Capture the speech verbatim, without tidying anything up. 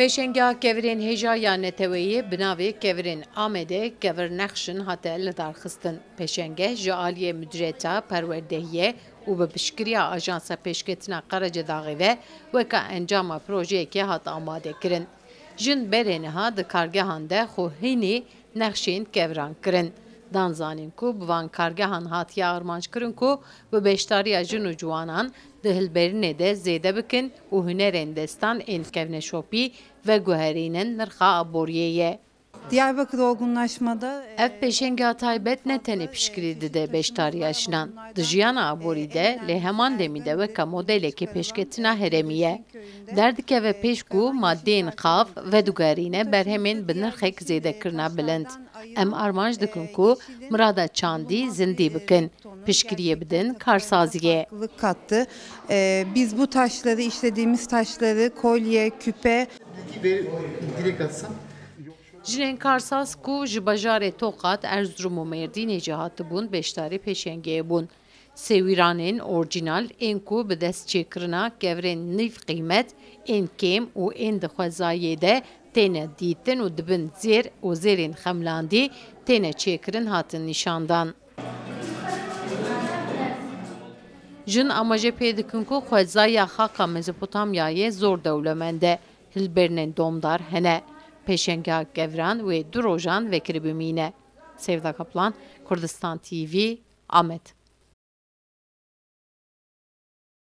Pêşengeha kevirên hêja ya neteweyê bi navê Kevirên Amedê, Kevir Nexşin hate lidarxistin. Pêşengeh ji aliyê Mudiriyeta Perwerdehiyê û bi piştgiriya Ajansa Pêşketina Qerecedaxê ve weke encama projeyekê hat amadekirin. Jin berê niha di kargehan de xwe hînî nexşên keviran kirin. Dan zanîn ku bi van kargehan hatiye armanc kirin ku bi beşdariya jin û ciwanan di hilberînê de zêde bikin û hunerên destan ên kevneşopî veguherînin nirxa aboriyê ye. Diyarbakır Olgunlaşma'da, e, Ev pêşengeha taybet ne tenê piştgirî dide beşdariya jinan di jiyana aborî de, lê heman demî de weke modelekê pêşketina herêmî ye. Derdikeve pêş ku madeyên xav vedugerîne berhemên bi nirxek zêdekirina bilind. Em armanc dikin ku mirada çandî zindî bikin, piştgiriyê bidin karsaziyê. Farklılık kattı. E, biz bu taşları, işlediğimiz taşları kolye, küpe, Ve direkt atsam. Jinên karsaz ku ji bajarê Toqat, Erzurum û Mêrdînê jî hatibûn, beşdarî pêşengeyê bûn. Sêwîranên orcînal ên ku bi dest çêkirina kevirên nîv qîmet, ên kêm û ên di xwezayê de têne dîtin û dibin zêr û zêrên xemlandî têne çêkirin hatin nîşandan. Jin amaje pê dikin ku xwezaya xaka Mezopotamyayê zor dewlemend e. Hilberînên domdar hene. Pêşengeha keviran wê du rojan vekiribimîne. Sevda Kaplan, Kurdistan T V, Amed.